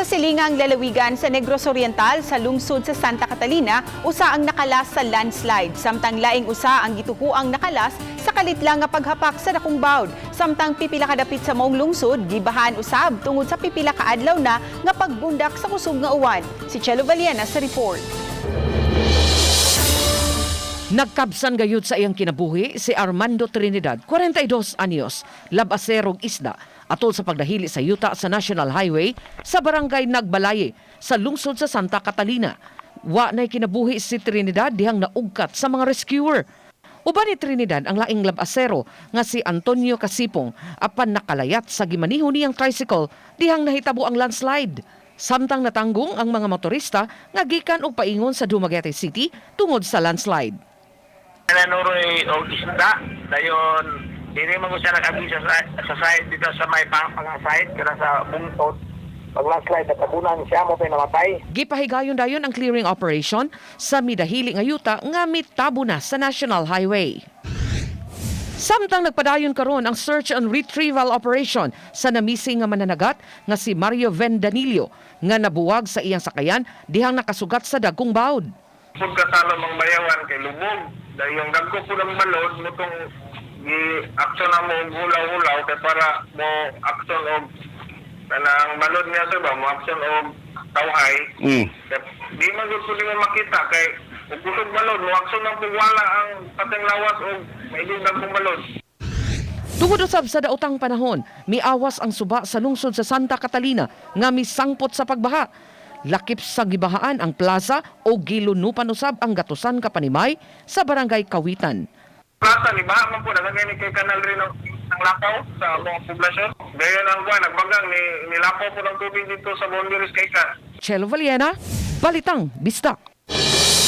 silingang lalawigan sa Negros Oriental sa lungsod sa Santa Catalina, usa ang nakalas sa landslide, samtang laing usa ang gituhuang nakalas sa kalitlang nga paghapak sa dakong bawd. Samtang pipila ka dapit sa maong lungsod, gibahaan usab tungod sa pipila ka adlaw na nga pagbundak sa kusog nga uwan. Si Chelo Valiena sa report. Nagkabsan gayud sa iyang kinabuhi si Armando Trinidad, 42 anyos, labaserog isda, atol sa pagdahili sa yuta sa National Highway sa barangay Nagbalaye sa lungsod sa Santa Catalina. Wa na'y kinabuhi si Trinidad dihang naugkat sa mga rescuer. Uban ni Trinidad ang laing labasero nga si Antonio Casipong apan nakalayat sa gimaniho niyang tricycle dihang nahitabo ang landslide. Samtang natanggong ang mga motorista nga gikan og paingon sa Dumaguete City tungod sa landslide. Nanuroy og isda dayon dili man ko siya nag-abi sa side dito sa may pang side kana sa bungtod pag landslide natabunan siya mo pa namatay. Gipahigayon dayon ang clearing operation sa midahili nga yuta nga mitabo na sa National Highway. Samtang nagpadayon karon ang search and retrieval operation sa namising nga mananagat nga si Mario Vendanillo nga nabuwag sa iyang sakayan dihang nakasugat sa dagkong bawd. Pud kasalo mang bayawan kay lubog dayon dagko pud ang balod mo tong gi action na mo og hulaw-hulaw kay para mo action og kanang balod niya sa ba mo action og tawhay. Kay di man gud pud mo makita kay ug kusog balod mo action ang pugwala ang pateng lawas og maigong dagkong balod. Tungod usab sa daotang panahon, miawas ang suba sa lungsod sa Santa Catalina nga misangpot sa pagbaha. Lakip sa gibahaan ang plaza o gilunupan usab ang gatusan ka panimay sa barangay Kawitan. Plaza ni baha man po nagagay ni kay kanal rin ang lakaw sa mga poblasyon. Gayon ang buwan, nagbagang ni nilakaw po ng tubig dito sa boundaries kay kan. Chelo Valiena, Balitang Bisdak.